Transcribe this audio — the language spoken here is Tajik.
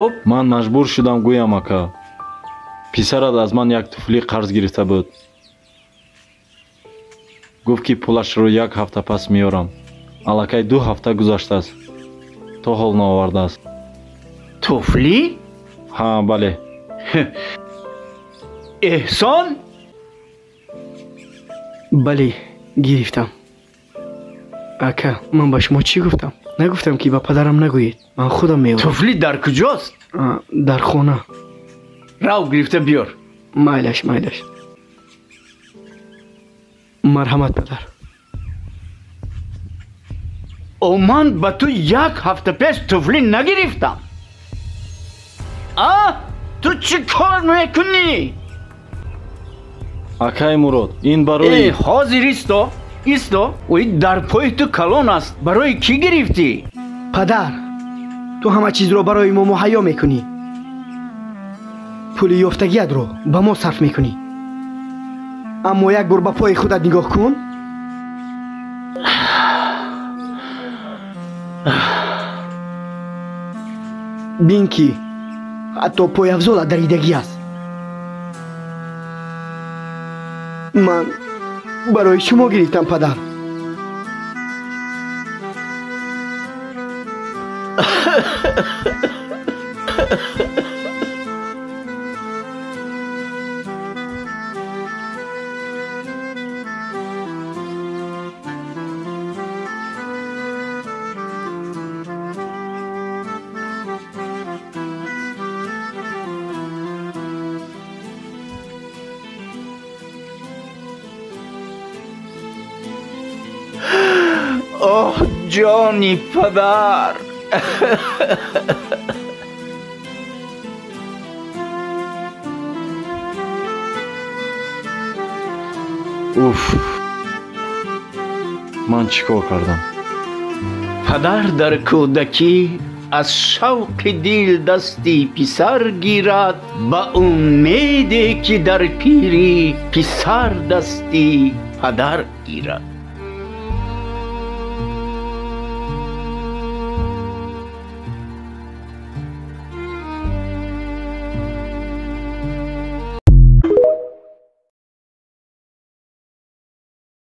Ман маҷбур шудам гӯям, ака. Писарат аз ман як туфлӣ қарз гирифта буд. Гуфт, ки пулашро як ҳафта пас меорам. Аллакай 2 ҳафта гузаштааст, то ҳол наовардааст. Туфлӣ? Ҳа, бале. Эҳсон? Бале, гирифтам. Ака, ман ба шумо чӣ гуфтам? Нагуфтам, ки ба падарам нагӯед. Ман худам меорам. Туфлӣ дар куҷост? Дар хона. Рав, гирифта биёр. Майлаш, майлаш. Марҳамат, падар. О, ман ба ту як ҳафта пеш туфлӣ нагирифтам. А, ту чӣ кор мекунӣ? Акай Мурод, ин барои Э, ҳозир, исто, исто. Ой, дар пои ту калон аст. Барои кӣ гирифтӣ? Падар, ту ҳама чизро барои мо муҳайё мекунӣ. Пули ёфтагиятро ба мо сарф мекунӣ. Аммо як бор ба пои худат нигоҳ кун. Бин, ки ҳатто пойафзолат даридагӣ аст. Ман барои шумо гирифтам, падар. Оҳ, ҷони падар. Уф, ман чӣ кор кардам? Падар дар кӯдакӣ аз шавқи дил дасти писар гирад, ба умеде ки дар пирӣ писар дасти падар гирад.